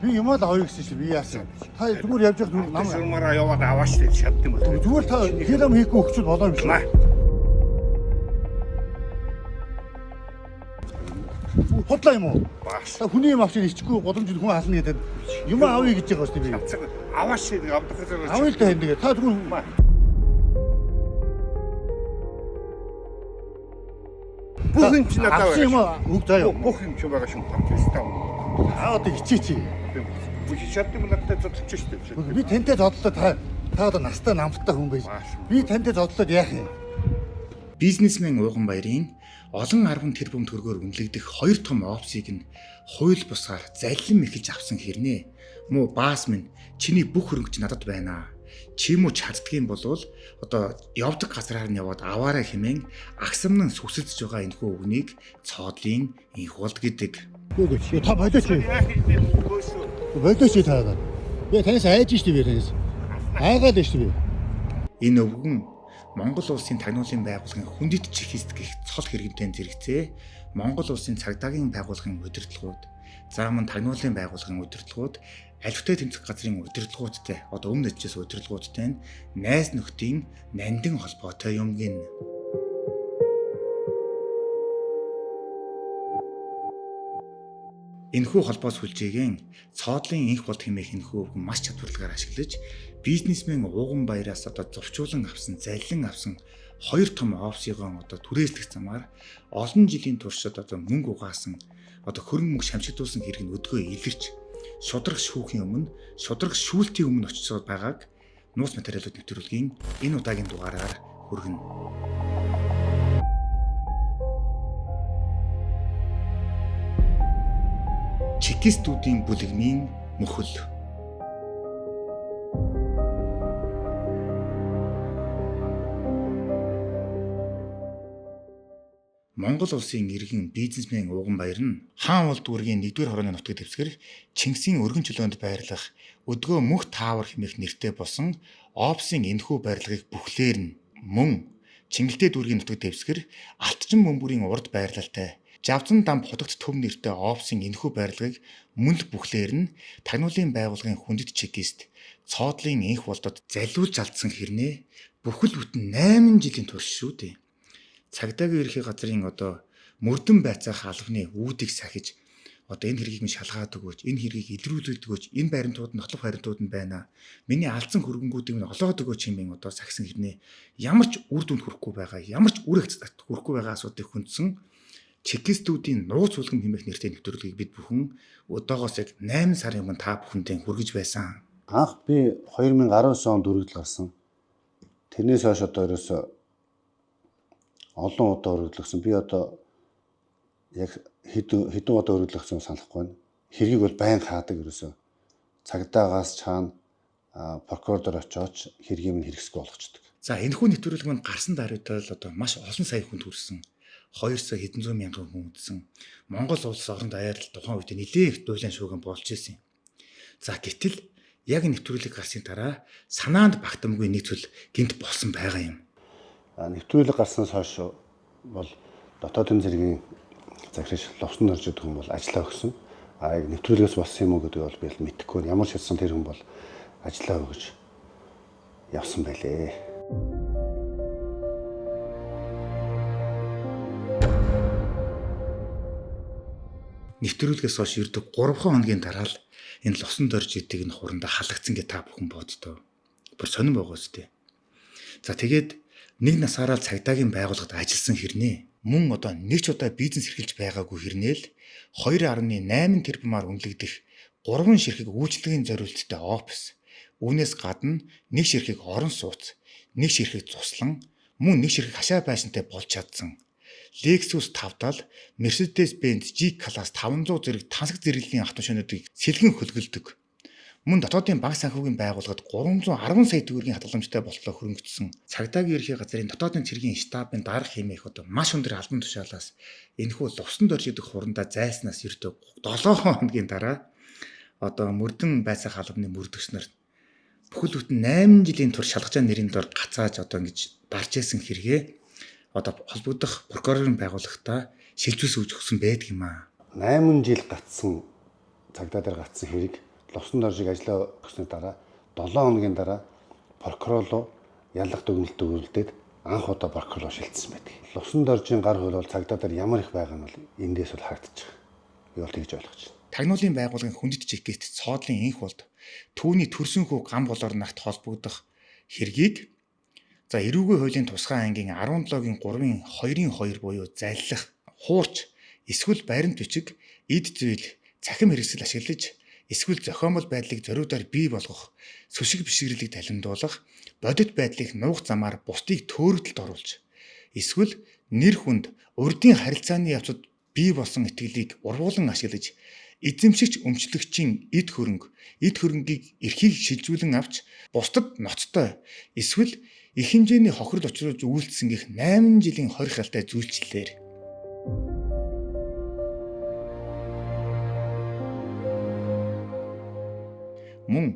Би юм л авъя гэсэн чинь би яасан. Та зүгээр явж явах нам Шурмаараа яваад аваач гэж чадд юм байна. зүгээр та хэл ам хийхгүй өгчүүд болоо юм шиг. Худлаа юм уу? Багш. Та хүний юм авчир ичгүй годомжинд хүн хална гэдэг юм авъя гэж байгаа шүү дээ би. Аваач гэдэг авдах гэж Авъя л да энэ тэгээ. Та зүгээр бүх юм чи надад авсан юм уу? Үг заяа. Бүх юм чи байгаа шүү. Пакистан. Та одоо ичээч. Би чадд юм надад зодчих шүү дээ. Би тантай зодлоо та та одоо настай намттай хүн байж. Би тантай зодлоод яах юм? Бизнесмен Ууган Баярын олон арван тэрбум төгрөгөөр үнэлэгдэх хоёр том офсыг нь хууль бусаар заллин мэхэлж авсан хэрнээ. Муу баас минь чиний бүх хөрөнгө чи надад байна. Чи муу чаддгийн болвол одоо явдаг газраар нь яваад аваарай хэмээн агсамнан сүсэлдэж байгаа энэхүү үгнийг цоодлын инх болд гэдэг. Үгүй та болооч. Яах юм бэ? Бөөсөө. Болооч та одоо. Би танаас айж штэ би танаас. Айгаад байна штэ би. Энэ өвгөн Монгол улсын тагнуулын байгууллагын хүндэт чекист гэх цол хэрэгмтэй зэрэгцээ Монгол улсын цагдаагийн байгууллагын удирдлагууд, за мөн тагнуулын байгууллагын удирдлагууд, алифтай тэмцэх газрын удирдлагуудтай, одоо өмнө ажилласан удирдлагуудтай нь найз нөхдийн нандин холбоотой юм гин. Энэхүү холбоос хүлжээгийн цоодлын инх болд хэмээх энэхүү өвгөн маш чадварлагаар ашиглаж бизнесмен Ууган Баяраас одоо зурчуулан авсан, заллин авсан хоёр том офсыгоо одоо түрээслэх замаар олон жилийн туршид одоо мөнгө угаасан, одоо хөрөнгө мөнгө шамшигдуулсан хэрэг нь өдгөө илэрч шудраг шүүхийн өмнө, шудраг шүүлтийн өмнө очисод байгааг нууц материалууд нэвтрүүлгийн энэ удаагийн дугаараар хүргэнэ. Чекистүүдийн бүлэгмийн мөхөл. Монгол улсын иргэн бизнесмен Ууган Баяр нь хаан уул дүүргийн 1-р хорооны нутаг дэвсгэр Чингисийн өргөн чөлөөнд байрлах өдгөө мөх таавар хэмээх нэртэй болсон офсын энэхүү барилгыг бүхлээр нь мөн Чингэлтэй дүүргийн нутаг дэвсгэр Алтчин бөмбөрийн урд байрлалтай Жавзан дамб хутагт төв нэртэй офсын энэхүү барилгыг мөн л бүхлээр нь тагнуулын байгууллагын хүндэт чекист цоодлын энх болдод залиулж алдсан хэрнээ бүхэл бүтэн 8 жилийн турш шүү дээ. Цагдаагийн ерхий газрын одоо мөрдөн байцаах албаны үүдийг сахиж одоо энэ хэргийг минь шалгаад өгөөч, энэ хэргийг илрүүлээд өгөөч, энэ баримтууд нь нотлох баримтууд нь байна. Миний алдсан хөрөнгүүдийг минь олоод өгөөч хэмээн одоо сахисан хэрнээ ямар ч үр дүнд хүрэхгүй байгаа, ямар ч үр агц хүрэхгүй байгаа асуудлыг хүндсэн чекистүүдийн нууц үлгэм хэмээх нэртэй нэвтрүүлгийг бид бүхэн одоогоос яг 8 сарын өмнө та бүхэндээ хүргэж байсан. Анх би 2019 онд өргөдөл гарсан. Тэрнээс хойш одоо ерөөсөө олон удаа өргөдлөгсөн. Би одоо яг хэдэн удаа өргөдлөгсөн санахгүй байна. Хэргийг бол байн хаадаг ерөөсөө. Цагдаагаас чаана прокурор дээр очиоч хэргийг минь хэрэгсэхгүй болгочдөг. За энэхүү нэвтрүүлэг маань гарсан даруйдаа л одоо маш олон сая хүнд хүрсэн. 2 сая хэдэн зуун мянган хүн үзсэн. Монгол улс орон даяар л тухайн үед нэлээд их дуулан шүүгэн болж исэн юм. За гэтэл яг нэвтрүүлэг гарсны дараа санаанд багтамгүй нэг зүйл гинт болсон байгаа юм. Нэвтрүүлэг гарснаас хойш бол дотоодын зэргийн захирагч Ловсон орж идэг хүн бол ажиллаа өгсөн. А яг нэвтрүүлгээс болсон юм уу гэдэг бол би л мэдэхгүй. Ямар ч хэлсэн тэр хүн бол ажиллаа өгөж явсан байлээ. Нэвтрүүлгээс хойш ирдэг 3 хоногийн дараа л энэ Ловсон дорж идэг энэ хуранда халагдсан гэж та бүхэн боддоо. Бүр сонирн байгаа үстэй. За тэгээд нэг насаараа цагдаагийн байгууллагад ажилласан хэрнээ мөн одоо нэг ч удаа бизнес эрхэлж байгаагүй хэрнээ л 2.8 тэрбумаар үнэлэгдэх 3 ширхэг үйлчлэгийн зориулттай офис. Үүнээс гадна нэг ширхэг орон сууц, нэг ширхэг цуслан, мөн нэг ширхэг хашаа байшинтай болж чадсан. Lexus 5 тал, Mercedes-Benz G-Class 500 зэрэг тансаг зэрэглэлийн автомашинуудыг сэлгэн хөлгөлдөг. Мөн дотоодын банк санхүүгийн байгууллагад 310 сая төгрөгийн хадгаламжтай болтлоо хөрөнгөцсөн. Цагдаагийн ерхий газрын дотоодын цэргийн штабын дарга хэмээх одоо маш өндөр албан тушаалаас энэхүү Лувсан дорж идэх хурандаа зайлснаас ердөө 7 хоногийн дараа одоо мөрдөн байцаах албаны мөрдөгч нар бүхэл бүтэн 8 жилийн турш шалгажаа нэрийн дор гацааж одоо ингэж дарж исэн хэрэгээ одоо холбогдох прокурорын байгууллагатаа шилжүүлсэн үж өгсөн байдаг юм аа. 8 жил гацсан цагдаа дээр гацсан хэрэг Лувсан доржиг ажиллаа өгсөний дараа 7 хоногийн дараа прокурор руу яллах дүгнэлт өгүүлдээд анх удаа прокурор руу шилжсэн байдаг. Лувсан доржийн гар хөл бол цагдаа дээр ямар их байгаа нь бол эндээс бол харагдчих. Би бол тэгж ойлгож байна. Тагнуулын байгууллагын хүндэт чекист цоодлын энх болд түүний төрсөн хүү гам болоор нарт холбогдох хэргийг за эрүүгүй хуулийн тусгай ангийн 17-гийн 3-ын 2-ын 2 буюу заллах, хуурч эсвэл баримт бичиг, эд зүйл, цахим хэрэгсэл ашиглаж эсвэл зохиомол байдлыг зориудаар бий болгох, сүшиг бишгэрлийг талимдуулах, бодит байдлыг нуух замаар бусдыг төөрөгдөлд оруулж эсвэл нэр хүнд урдын харилцааны явцад бий болсон итгэлийг ургуулan ашиглаж эзэмшигч өмчлөгчийн эд хөрөнгө, эд хөрөнгийг эрхийг шилжүүлэн авч бусдад ноцтой эсвэл их хэмжээний хохирол учруулж үйлдэлсэн гэх 8 жилийн хорих ялтай зүйлчлэлээр мөн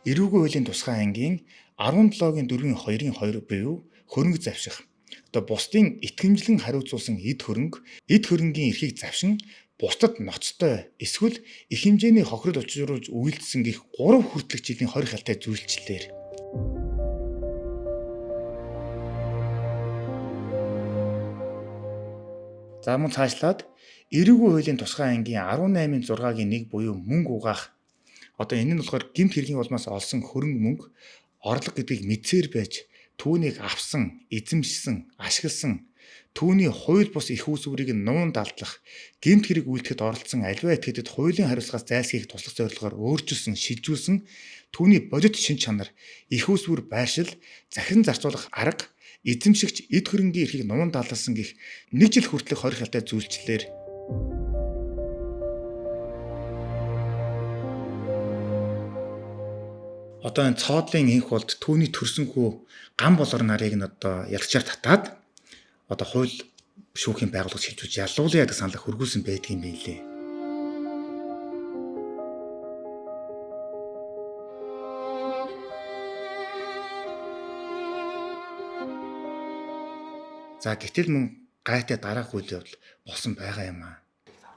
эрүүгүй хуулийн тусгай ангийн 17-гийн 4-ийн 2-ын 2 буюу хөрөнгө завших одоо бусдын итгэмжлэн хариуцуулсан эд хөрөнгө, эд хөрөнгийн эрхийг завшин бусдад ноцтой эсвэл их хэмжээний хохирол учруулж үйлдэлсэн гэх 3 хүртэлх жилийн хорих ялтай зүйлчлэлээр за мөн цаашлаад эрүүгүй хуулийн тусгай ангийн 18-ын 6-гийн 1 буюу мөнгө угаах одоо энэ нь болохоор гэмт хэргийн улмаас олсон хөрөнгө мөнгө орлого гэдгийг мэдсээр байж түүнийг авсан, эзэмшсэн, ашигласан түүний хууль бус эрх үүсвэрийг нуун далдлах, гэмт хэрэг үйлдэхэд оролцсон аливаа этгээдэд хуулийн хариуцлагаас зайлсхийх туслах зорилгоор өөрчилсөн, шилжүүлсэн түүний бодит шин чанар, эрх үүсвэр байршил, захиран зарцуулах арга, эзэмшигч эд хөрөнгийн эрхийг нуун далласан гэх нэг жил хүртэлх хорих ялтай зүйлчлэлээр одоо энэ цоодлын энх болд түүний төрсөн хүү гам болор нарыг нь одоо ялагчаар татаад одоо хууль шүүхийн байгууллага шилжүүлж яллуулъя гэдэг саналыг хөргүүлсэн байдгийн юм билээ. За гэтэл мөн гайтай дараах үйл явдал болсон байгаа юм аа.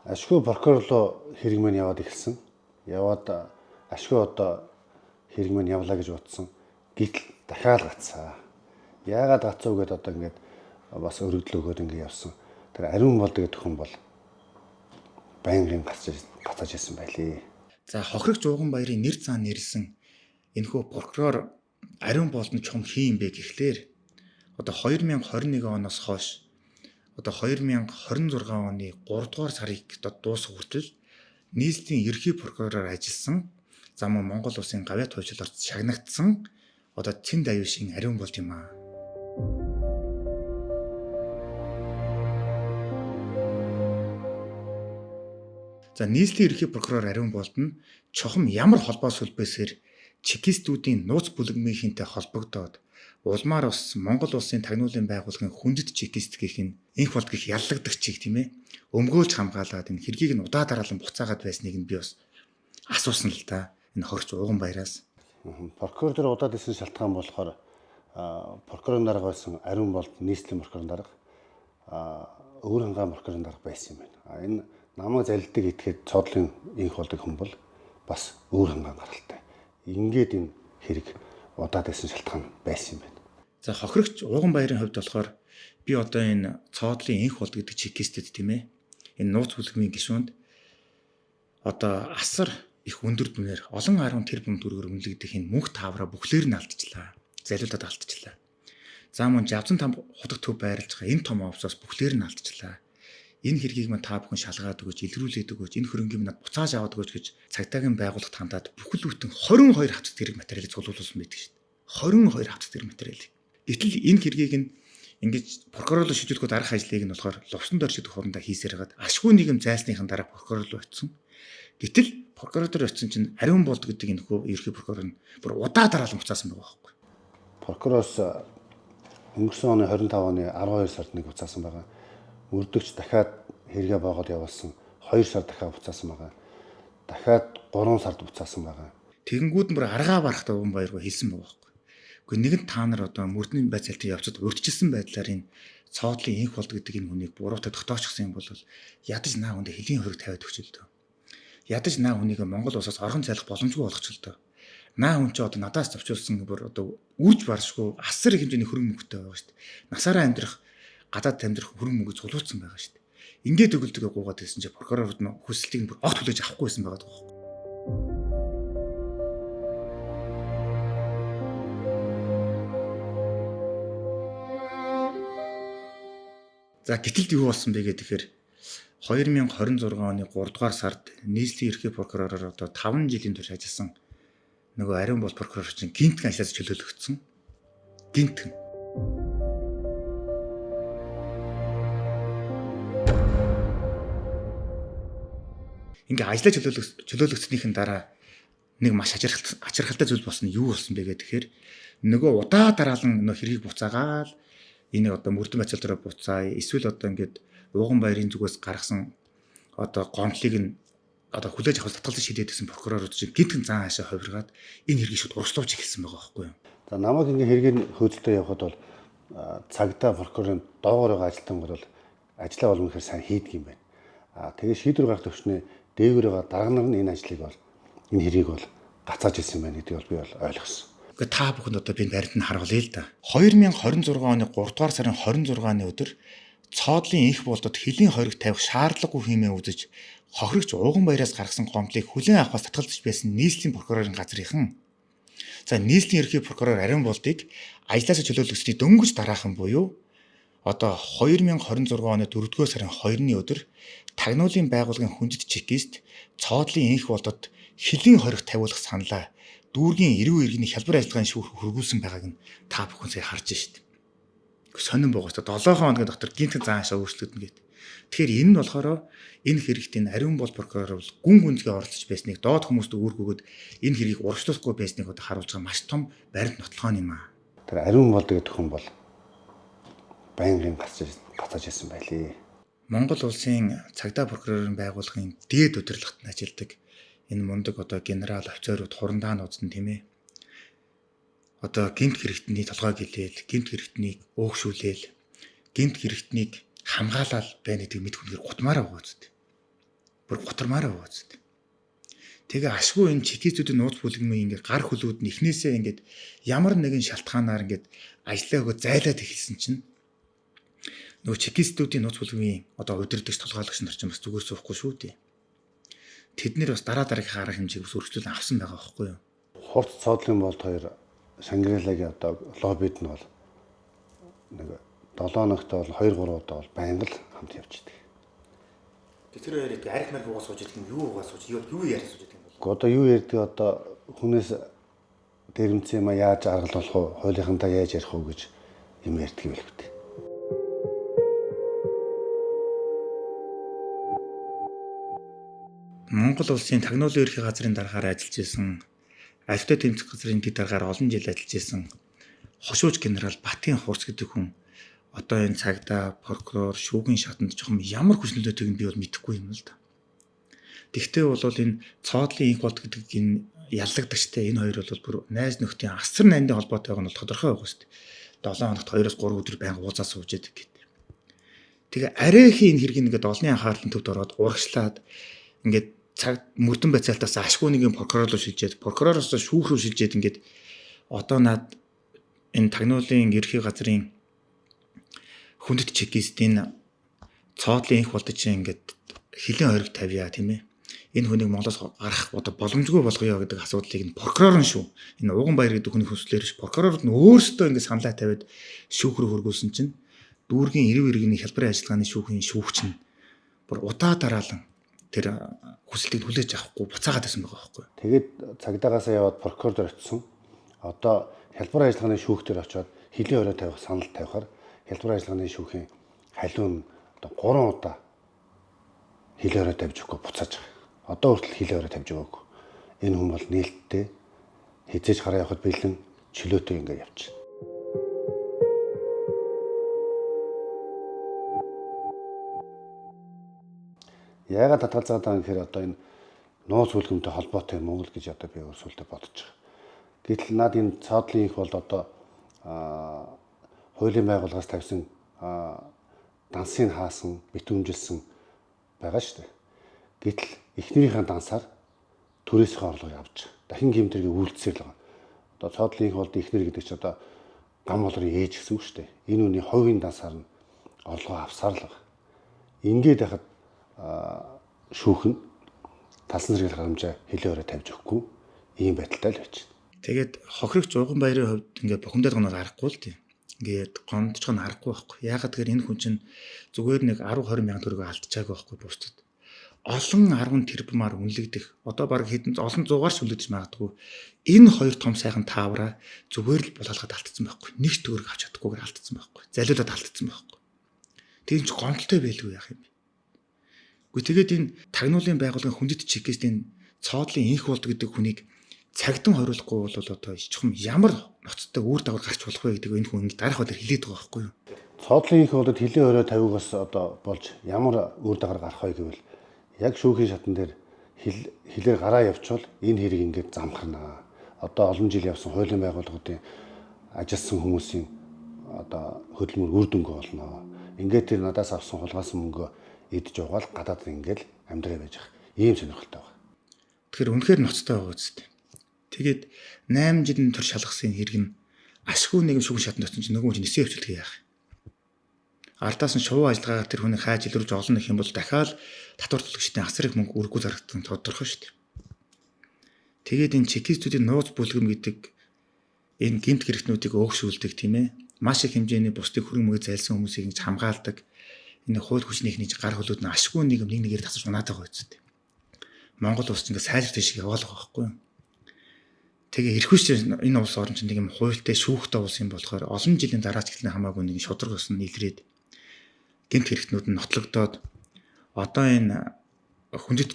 Ашгүй прокурор руу хэрэг маань яваад эхэлсэн. Яваад ашгүй одоо хэрэг маань явлаа гэж бодсон. Гэтэл дахиад гацсан. Яагаад гацав гэдээ одоо ингээд бас өргөдөл өгөөд ингээд явсан. Тэр ариун болд гэдэг хүн бол байнгын гацаж ирсэн байлээ. За хохирогч Ууган баярын нэр зан нэрлсэн энэхүү прокурор ариун болдон чухам хин юм бэ гэхлээр одоо 2021 оноос хойш одоо 2026 оны 3 дугаар сарыг одоо дуусах хүртэл нийслэлийн ерхий прокуророор ажилласан за мөн Монгол улсын гавьяат хуульчлалаар шагнагдсан одоо Цэнд аюушийн ариун болд юм аа. За нийслэлийн ерхий прокурор ариун болд нь чухам ямар холбоо сүлбээсээр чекистүүдийн нууц бүлэгмийнхэнтэй холбогдоод улмаар бас Монгол улсын тагнуулын байгууллагын хүндэт чекист гэх нь энх болд гэх яллагдагчийг тийм ээ өмгөөлж хамгаалаад энэ хэргийг нь удаа дараалан буцаагаад байсныг нь би бас асуусан л да энэ хорч Ууган баяраас. Прокурор дээр удаад исэн шалтгаан болохоор прокурорын дарга байсан ариун болд нийслэлийн прокурорын дарга өвөр хангаан прокурорын дарга байсан юм байна. Энэ намайг залилдаг этгээд цоодлын инх болдог хүн бол бас өвөр хангаан гаралтай. Ингээд энэ хэрэг удаад исэн шалтгаан байсан юм байна. За хохирогч Ууган баярын хувьд болохоор би одоо энэ цоодлын энх болд гэдэг чекистэд тийм ээ энэ нууц бүлгмийн гишүүнд одоо асар их өндөр дүнээр олон 10 тэрбум төгрөгөөр үнэлэгдэх энэ мөнх таавраа бүхлээр нь алдчихлаа. Залиулаад алдчихлаа. За мөн жавзан там хутаг төв байрлаж байгаа энэ том офсоос бүхлээр нь алдчихлаа. Энэ хэргийг мань та бүхэн шалгаад өгөөч, илрүүлээд өгөөч, энэ хөрөнгийг надад буцааж аваад өгөөч гэж цагдаагийн байгууллагт хандаад бүхэл бүтэн 22 хавцад хэрэг материалыг цуглуулсан байдаг шүү дээ. 22 хавцад хэрэг материалыг. Гэтэл энэ хэргийг нь ингэж прокурор руу шийдвэрлэхүүд арга ажлыг нь болохоор лувсан дорж гэдэг хурандаа хийсээр хагаад ашгүй нийгэм зайлсныхан дараа прокурор руу очисон. Гэтэл прокуратор очисон чинь ариун болд гэдэг энэ хөө ерхий прокурор нь бүр удаа дараалан буцаасан байгаа байхгүй. Прокуророос өнгөрсөн оны 25 оны 12 сард нэг буцаасан байгаа. Мөрдөгч дахиад хэрэгээ боогод явуулсан 2 сар дахиад буцаасан байгаа. Дахиад 3 сард буцаасан байгаа. Тэгэнгүүт нь бүр аргаа барахтаа Ууган баяр руу хэлсэн байгаа байхгүй. Гэхдээ нэгэн та нар одоо мөрдний байцаалтын явцад урьдчилсан байдлаар энэ цоодлын энх болд гэдэг энэ хүнийг буруутай тогтоочсон юм бол ядаж наа хүндээ хөлийн хориг тавиад өгч л дөө. Ядаж наа хүнийг Монгол улсаас орхон зайлах боломжгүй болгочихлоо. Наа хүн чи одоо надаас зовчулсан бүр одоо үрж баршгүй асар их хэмжээний хөрөнгө мөнгөтэй байгаа шүү дээ. Насаараа амьдрах, гадаад амьдрах хөрөнгө мөнгө цуглуулсан байгаа шүү дээ. Ингээд өгөлдөг гуугаад байсан чи прокурорууд нь хүсэлтийг бүр огт хүлээж авахгүй байсан байгаа байхгүй. За гэтэл юу болсон бэ гэхээр 2026 оны 3 дугаар сард нийслэлийн ерхий прокуророор одоо 5 жилийн турш ажилласан нөгөө ариун бол прокурор чинь гинтхэн ажлаас чөлөөлөгдсөн. Гинтхэн. Ингээ ажлаа чөлөөлөгдснийхэн дараа нэг маш ачирхалтай зүйл болсон нь юу болсон бэ гэхээр нөгөө удаа дараалан нөгөө хэргийг буцаагаал энийг одоо мөрдөн байцаал дээр буцаа эсвэл одоо ингээд ууган баярын зүгээс гаргасан одоо гомдлыг нь одоо хүлээж авах татгалзаж шийдээд гэсэн прокурорууд чинь гинтхэн зан хаашаа хувиргаад энэ хэргийг шууд урагшлуулж эхэлсэн байгаа байхгүй юу? За намайг ингээ хэргийн хөөцөлтөд явхад бол цагдаа прокурорын доогоор байгаа ажилтнууд бол ажлаа бол үнэхээр сайн хийдэг юм байна. Аа тэгээ шийдвэр гаргах төвшний дээгүүр байгаа дарга нар нь энэ ажлыг бол энэ хэргийг бол гацааж ирсэн байна гэдгийг бол би бол ойлгосон. Гэхдээ та бүхэнд одоо би баримт нь харуулъя л да. 2026 оны 3 дугаар сарын 26-ны өдөр Цоодлын энх болдод хөлийн хориг тавих шаардлагагүй хэмээн үзэж хохирогч Ууган баяраас гаргасан гомдлыг хүлээн авахаас татгалзаж байсан нийслэлийн прокурорын газрынхан. За нийслэлийн ерхий прокурор Ариун болдыг ажлаасаа чөлөөлөгсдгийг дөнгөж дараахан буюу одоо 2026 оны 4-р сарын 2-ны өдөр тагнуулын байгууллагын хүндэт чекист Цоодлын энх болдод хөлийн хориг тавиулах саналаа дүүргийн эрүү иргэний хялбар ажиллагааны шүүх хөргүүлсэн байгааг нь та бүхэн сая харж шít. Сонин буугаас 7 хоногийн дотор гинтхэн заашаа өөрчлөгдөнө гэт. Тэгэхээр энэ нь болохоор энэ хэрэгт энэ ариун бол прокурор бол гүн гүнзгий оролцож байсныг доод хүмүүст үүргүүгээд энэ хэргийг урагшлуулахгүй байсныг одоо харуулж байгаа маш том баримт нотлохоо юм аа. Тэр ариун бол гэдэг хүн бол байнгын гацаж ирсэн байлээ. Монгол улсын цагдаа прокурорын байгууллагын дээд удирдлагад нь ажилладаг энэ мундаг одоо генерал офицерууд хурандаа нууцсан тийм ээ. Одоо гэмт хэрэгтний толгой гэлээл, гэмт хэрэгтнийг өөгшүүлээл, гэмт хэрэгтнийг хамгаалал байна гэдэг мэд хүнээр гутмаараа байгаа үст. Бүр гутармаараа байгаа үст. Тэгээ ашгүй энэ чекистүүдийн нууц бүлгэмийн ингээд гар хөлүүд нь эхнээсээ ингээд ямар нэгэн шалтгаанаар ингээд ажлаа өгөө зайлаад эхэлсэн чинь нөгөө чекистүүдийн нууц бүлгэмийн одоо удирдагч толгойлогч нар ч бас зүгээр суухгүй шүү дээ. Тэд нэр бас дараа дараагийнхаа арга хэмжээг бас өргөжлүүлэн авсан байгаа байхгүй юу? Хурц цоодлын болд хоёр Шангрилагийн одоо лоббид нь бол нэг 7 хоногт бол 2 3 удаа бол байнга л хамт явж идэг. Тэр хоёр арх марх уугаа сууж идэх юм юу уугаа сууж юу яриа сууж идэх юм бол? Гэхдээ одоо юу ярьдаг одоо хүнээс дэрэмцэн юм а яаж аргалуулах вэ? Хуулийнхантаа яаж ярих вэ гэж юм ярьдаг юм л үү. Монгол улсын тагнуулын ерхий газрын даргаар ажиллаж исэн, аливтай тэмцэх газрын дэд даргаар олон жил ажиллаж исэн хошууч генерал Батын Хурц гэдэг хүн одоо энэ цагдаа прокурор шүүхийн шатанд жоохон ямар хүч нөлөөтэйг нь би бол мэдэхгүй юм л да. Тэгвэл бол энэ цоодлын инх болт гэдэг энэ яллагдагчтай энэ хоёр бол бүр найз нөхдийн асар нандин холбоотой байгаа нь бол тодорхой байгаа шүү дээ. 7 хоногт 2-3 өдөр байнга уулзаа сууж идэг гэдэг. Тэгээ арайхийн энэ хэргийг ингээд олонний анхаарлын төвд ороод урагшлаад ингээд цаг мөрдөн байцаалтаас ашгүй нэгэн прокурор руу шилжээд прокуророос шүүх рүү шилжээд ингээд одоо над энэ тагнуулын ерхий газрын хүндэт чекист энэ цоодлын инх болдож ингээд хилийн хориг тавья тийм ээ. Энэ хүнийг Монголоос гарах одоо боломжгүй болгоё гэдэг асуудлыг нь прокурор нь шүү. Энэ Ууган баяр гэдэг хүний хүслээр биш. Прокурорууд нь өөрсдөө ингээд саналаа тавиад шүүх рүү хөргүүлсэн чинь дүүргийн эрүү иргэний хялбарын ажиллагааны шүүхийн шүүгч нь бүр удаа дараалан тэр хүсэлтийг хүлээж авахгүй буцаагаад байсан байгаа байхгүй. Тэгээд цагдаагаасаа яваад прокурор дээр очисон. Одоо хялбар ажиллагааны шүүх дээр очиод хөлийн орой тавих санал тавихаар хялбар ажиллагааны шүүхийн халиу нь одоо 3 удаа хөлийн орой тавьж өгөхгүй буцааж байгаа. Одоо хүртэл хөлийн орой тавьж өгөөгүй. Энэ хүн бол нээлттэй хизээж гараа явахад бэлэн чөлөөтэй ингээд явчихна. Яагаад татгалзаад байгаа юм гэхээр одоо энэ нууц бүлгэмтэй холбоотой Монгол гэж одоо би өөрсөлдөө бодож байгаа. Гэтэл над энэ цоодлын их бол одоо хуулийн байгууллагаас тавьсан дансыг хаасан, битүүмжилсэн байгаа шүү дээ. Гэтэл эхнэрийнхээ дансаар түрээсийн орлого авч дахин гэмтэргээ үйлдсээр л байгаа. Одоо цоодлын их болд эхнэр гэдэг чи одоо гам болрын ээж гэсэн үг шүү дээ. Энэ үний хувийн дансаар нь орлогоо авсаар л байгаа. Ингээд яхад шүүх нь талсан зэрэг харамжаа хилээ өрөө тавьж өгөхгүй ийм байдалтай л байж байна. Тэгээд хохирогч Уган баярын хувьд ингээд бухимдаад гоноор аргагүй л тийм. Ингээд гомдож гон аргагүй байхгүй. Яагаад тэгэхээр энэ хүн чинь зүгээр нэг 10 20 мянган төгрөг алдчихаагүй байхгүй бусдад. Олон 10 тэрбумаар үнэлэгдэх. Одоо баг хэдэн олон зуугаар ч үнэлэгдэж магадгүй. Энэ хоёр том сайхан таавраа зүгээр л булаалгаад алдсан байхгүй. Нэг ч төгрөг авч чадахгүйгээр алдсан байхгүй. Залиулаад алдсан байхгүй. Тэр чинь гомдолтой байлгүй яах юм бэ? Гэхдээ тэгээд энэ тагнуулын байгууллагын хүндэт чекист энэ цоодлын инх болд гэдэг хүнийг цагдан хориулахгүй бол одоо чухам ямар ноцтой үр дагавар гарч болох вэ гэдэг энэ хүн ингэ дараах байдлаар хэлээд байгаа байхгүй юу? Цоодлын их болоод хилээ өрөө тавигаас одоо болж ямар үр дагавар гарах вэ гэвэл яг шүүхийн шатан дээр хилээр гараа явуучвал энэ хэрэг ингээд замхарнаа. Одоо олон жил явсан хуулийн байгууллагуудын ажилласан хүмүүсийн одоо хөдөлмөр үр дүнгүй болно. Ингээд тэр надаас авсан хулгайлсан мөнгөө идэж угаал гадаад ингээд амьдраа байж ах. Ийм сонирхолтой байна. Тэгэхээр үнэхээр ноцтой байгаа үстэй. Тэгээд 8 жилийн турш шалгасан хэрэг нь ашгүй нэгэн шүүхэн шатанд очсон чинь нөгөө хүн чинь нисээ өвчлөлт яах юм. Ардаас нь шувуу ажиллагаагаар тэр хүнийг хайж илрүүлж олно гэх юм бол дахиад татвар төлөгчдийн асар их мөнгө үргүй зарагдсан тодорхой шүү дээ. Тэгээд энэ чекистүүдийн нууц бүлгэм гэдэг энэ гэмт хэрэгтнүүдийг өөгшүүлдэг тийм ээ. Маш их хэмжээний бусдыг хөрөнгө мөнгө зайлсан хүмүүсийг ингэж хамгаалдаг. Энэ хууль хүчнийхний гар хөлүүд нь ашгүй нэг юм нэг нэгээр тасаж унаад байгаа үст. Монгол улс чинь ингэ сайжир тийш яваал байгаа байхгүй юу? Тэгээ эрхүүш энэ улс орн чинь нэг юм хуультай шүүхтэй улс юм болохоор олон жилийн дараа ч гэлэн хамаагүй нэг шудраг ус нь илрээд гэмт хэрэгтнүүд нь нотлогдоод одоо энэ хүндэт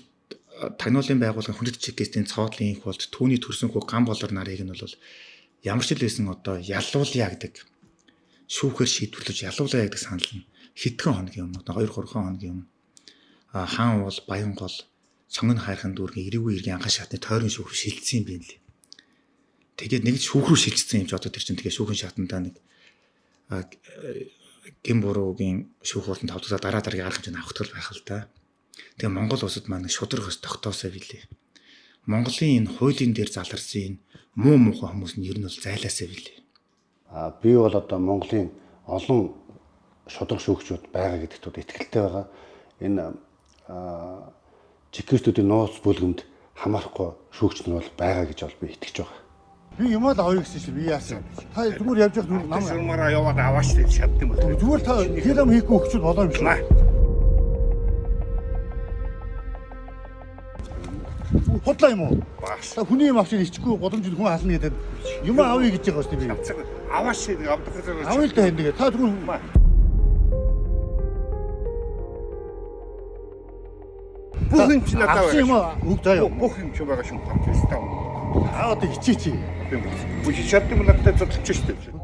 тагнуулын байгууллагын хүндэт чекистийн цоодлын инх болд түүний төрсөн хүү гам болор нарыг нь бол ямар ч л байсан одоо ялуулъя гэдэг шүүхээр шийдвэрлэж ялуулъя гэдэг санал нь хэдхэн хоногийн өмнө 2 3 хоногийн өмнө хаан уул Баянгол сонгон хайрхан дүүргийн эрүүгүй эргийн анхан шатны тойрон шүүх шилжсэн юм байна лээ. Тэгээд нэг шүүх рүү шилжсэн юм чи одоо тэр чинь тэгээ шүүхэн шатандаа нэг гин буруугийн шүүх хурдан тавдгаа дараа дараагийн арга хэмжээнд авахтал байх л та. Тэгээ Монгол улсад маань шудраг ус тогтоосоо билээ. Монголын энэ хуулийн дээр заларсан энэ муу муухай хүмүүс нь ер нь бол зайлаасаа билээ. А би бол одоо Монголын олон шудраг шүүгчүүд байгаа гэдэгт бол итгэлтэй байгаа. Энэ чекистүүдийн нууц бүлгэмд хамаарахгүй шүүгч нар бол байгаа гэж бол би итгэж байгаа. Би юм л авъя гэсэн чинь би яасан. Та зүгээр явж явах Нам нам шурмаараа яваад аваач гэж чадсан юм байна. зүгээр та хэл ам хийхгүй өгчүүд болоо юм шиг. Худлаа юм уу? Багш. Та хүний юм авчир ичихгүй годомжинд хүн ална гэдэг юм авъя гэж байгаа шүү дээ би. Аваач гэдэг авдаг гэж. Авъя л да энэ тэгээ. Та зүгээр Бүх юм чи надад авсан юм байгаа. уу? Үг заяа. Бүх юм чи байгаа шүү. Пакистан. Та одоо хичээч. Үгүй чадсан юм надад зодчих шүү дээ.